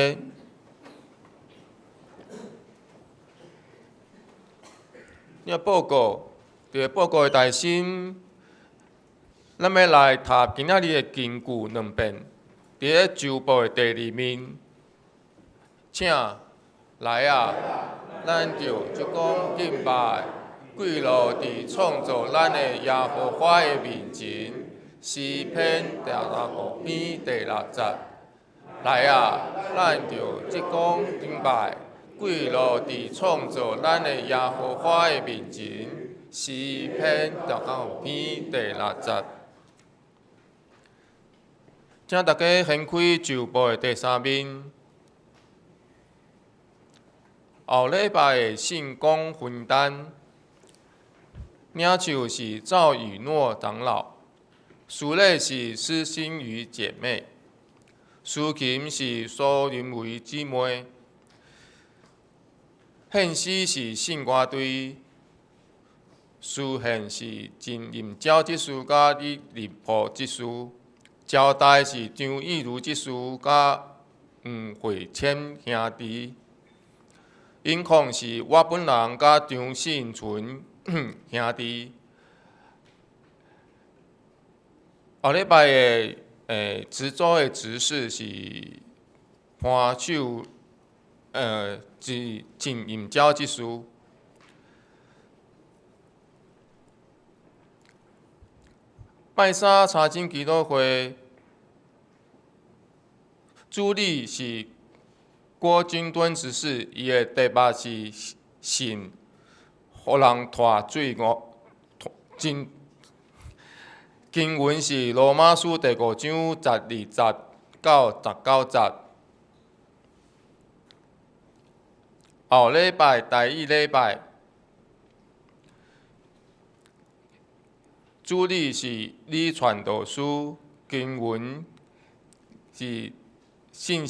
你報告，佇報告的大心，咱欲來讀今仔日的經句兩遍，佇咧周報的第二面，請來啊！咱著鞠躬敬拜，跪落佇創造咱的耶和華的面前。詩篇第65篇第六節。來啊！咱著鞠躬敬拜，跪落佇創造咱的耶和華的面前。詩篇第65篇第六節。請大家掀開周報的第三面。後禮拜的聖工分擔，領袖是趙宇諾長老，司禮是施心瑜姐妹，司琴是蘇林維姊妹，獻詩是聖歌隊，司獻是陳任昭執事佮李立甫執事，招待是張義如執事佮黃慧謙兄弟。音控是我本人佮張信存兄弟。後禮拜的值週的執事是潘秀，是陳任昭執事。拜三查經祈禱會，主禮是郭金敦執事，伊的題目是信，予人脫罪惡，真經文是羅馬書第五章12節到19節。後禮拜台語禮拜，主禮是李傳道師，經文是信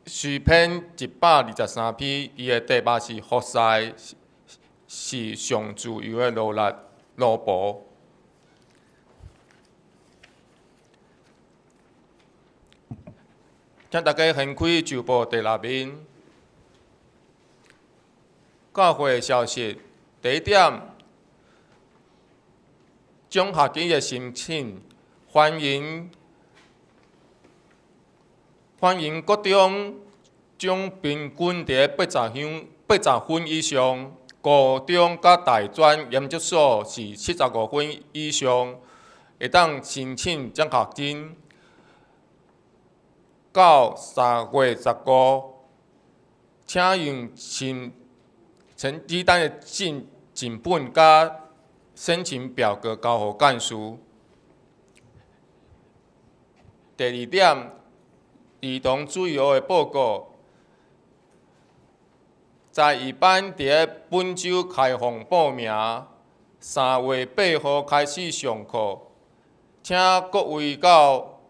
詩篇123篇，伊的題目是服侍是上自由的奴隸奴僕。請大家掀開周報第六面。教會消息，第一點，獎學金的申請，歡迎歡迎國中總平均佇80鄉80分以上，高中佮大專研究所是75分以上，會當申請獎學金。到3月15，請用申成績單的正正本佮申請表格交予幹事。第二點，兒童主日學的報告，在二班佇咧本週開放報名，3月8號開始上課，請各位到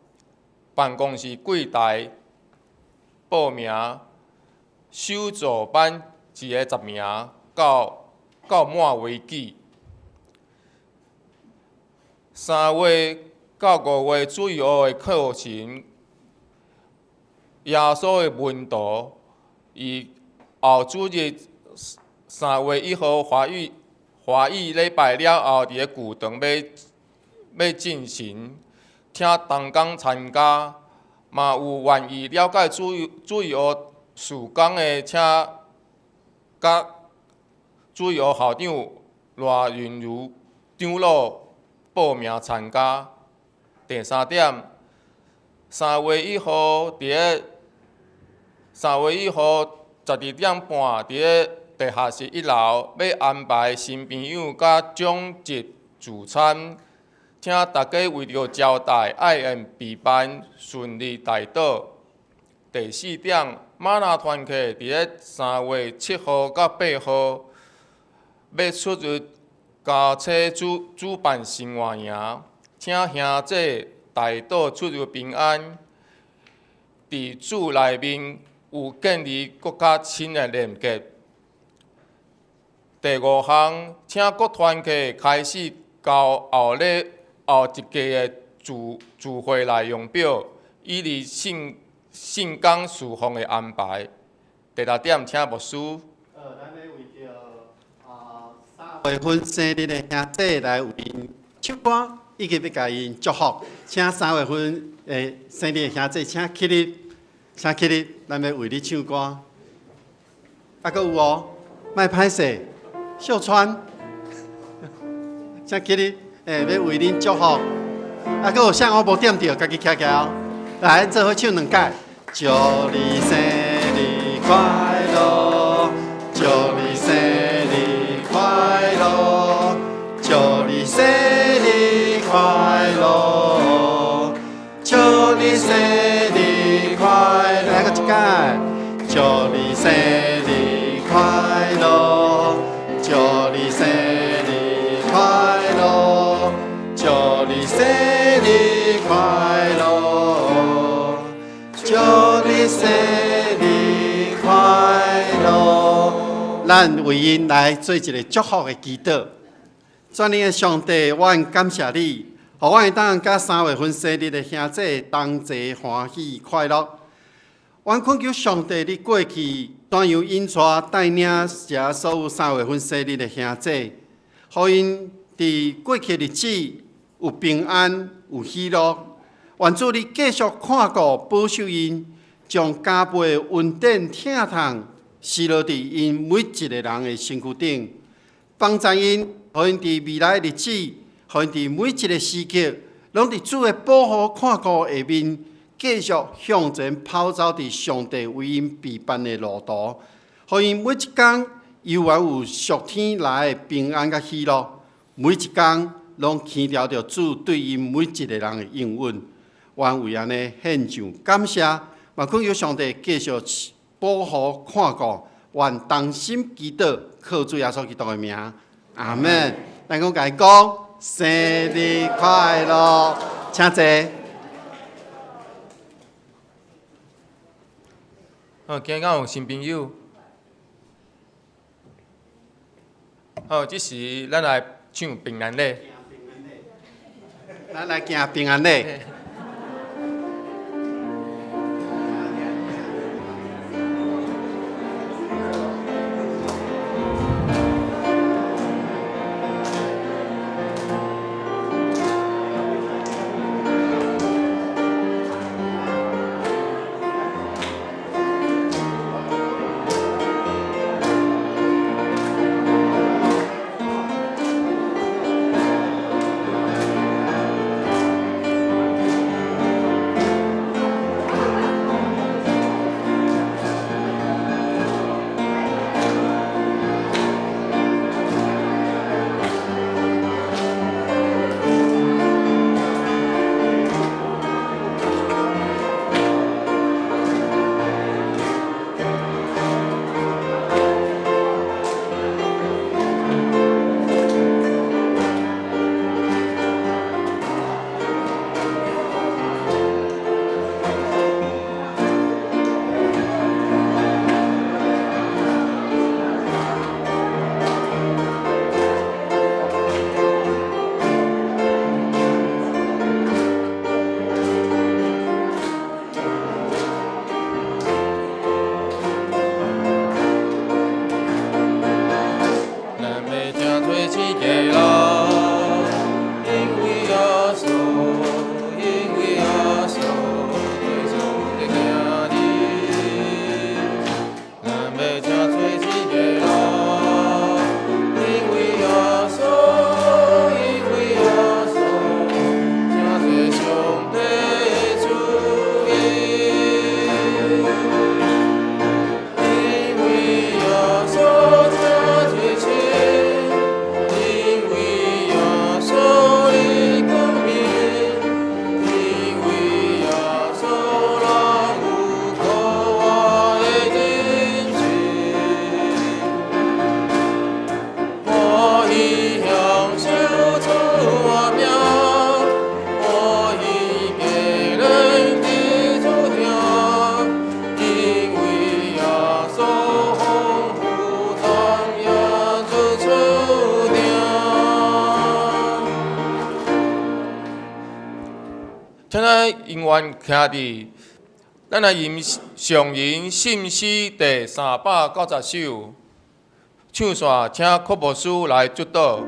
辦公室櫃台報名。首座班一个十名，到滿為止。3月到5月主日學的課程，耶穌的門徒，伊後主日3月1號華語禮拜了後，佇咧舊堂欲進行，請同工參加，嘛有願意了解主日學事工的，請佮主日學校長賴云如長老報名參加。第三點，3月1號佇咧3月1號12點半，佇咧地下室一樓，欲安排新朋友佮長執聚餐，請大家為著招待愛宴備辦順利帶到。第四點，嗎哪團契佇咧3月7號到8號，欲出入郊區主辦生活營，請兄弟代禱出入平安，佇主內面有建立閣較深的連結。第五項，請各團契開始交後一屆的聚會內容表，以利聖聖工事奉的安排。第六點，請牧師。咱咧為著3月份生日的兄弟來為𪜶唱歌，以及欲共𪜶祝福。請三月份的生日的兄弟，請起立，請起立，咱欲為你唱歌。啊，閣有哦，莫歹勢，小川，請起立，欲為恁祝福。啊，閣有啥我無點著，家己徛起來哦。來，咱做伙唱兩擺。祝你生日快樂，祝你生日快樂，祝你生日快樂，祝你生日快樂。來，閣一擺。祝你生日快樂，祝你生日快樂，祝你生日快樂，祝你生日快樂。咱為𪜶來做一个祝福的祈禱。全能的上帝，我感謝你，予阮會當佮三月份生日的兄弟同齊歡喜快樂。阮懇求上帝，你過去怎樣引帶帶領遮所有三月份生日的兄弟，予𪜶佇過去的日子有平安、有喜樂。願主你繼續看顧保守𪜶，將加倍的恩典疼痛施落佇𪜶每一个人的身軀頂，幫助𪜶，予𪜶佇未來的日子，予𪜶佇每一个時刻，攏佇主的保護看顧下面，繼續向前跑走佇上帝為𪜶備辦的路途，予𪜶每一工猶原有屬天來的平安佮喜樂，每一工攏牽牢著主對𪜶每一个人的應允。願為按呢獻上感謝，嘛懇求上帝繼續保護看顧，願同心祈禱，靠主耶穌基督的名，阿門。咱講共伊講生日快樂，請坐。好，今日敢有新朋友？好，這時咱來唱平安禮。咱來行平安禮。請咱永遠徛佇咱來吟上吟信詩第390首，唱煞請柯牧師來主導。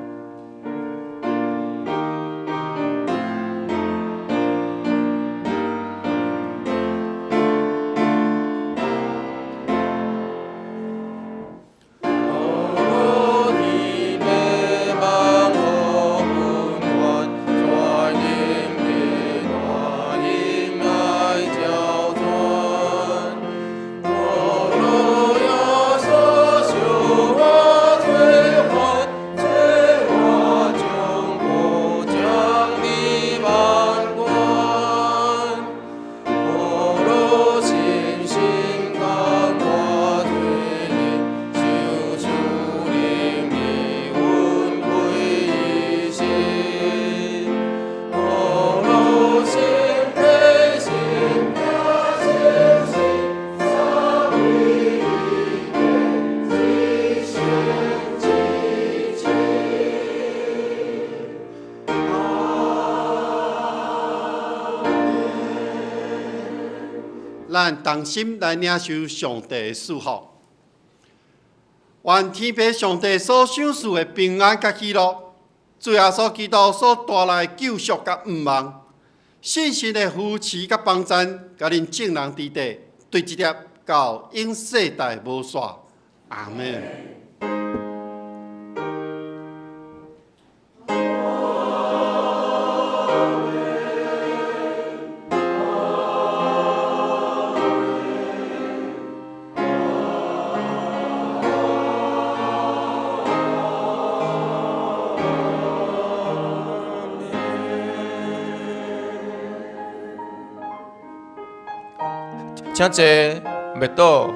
咱同心來領受上帝的祝福，願天父上帝所賞賜的平安佮喜樂，主耶穌基督所帶來的救贖佮盼望，聖神的扶持佮幫贊，佮恁眾人佇底，對這粒到永世代無煞。阿們。請坐，默禱。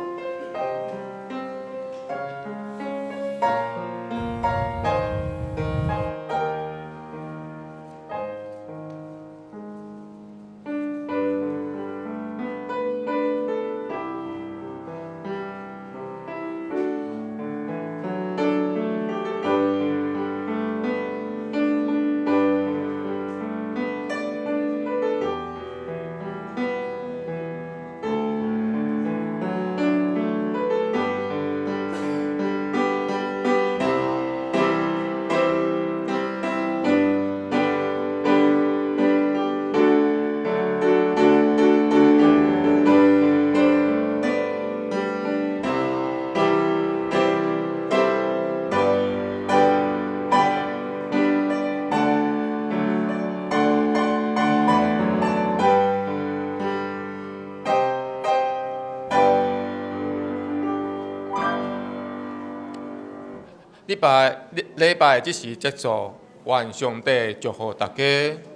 禮拜禮拜這時結束，願上帝祝福大家。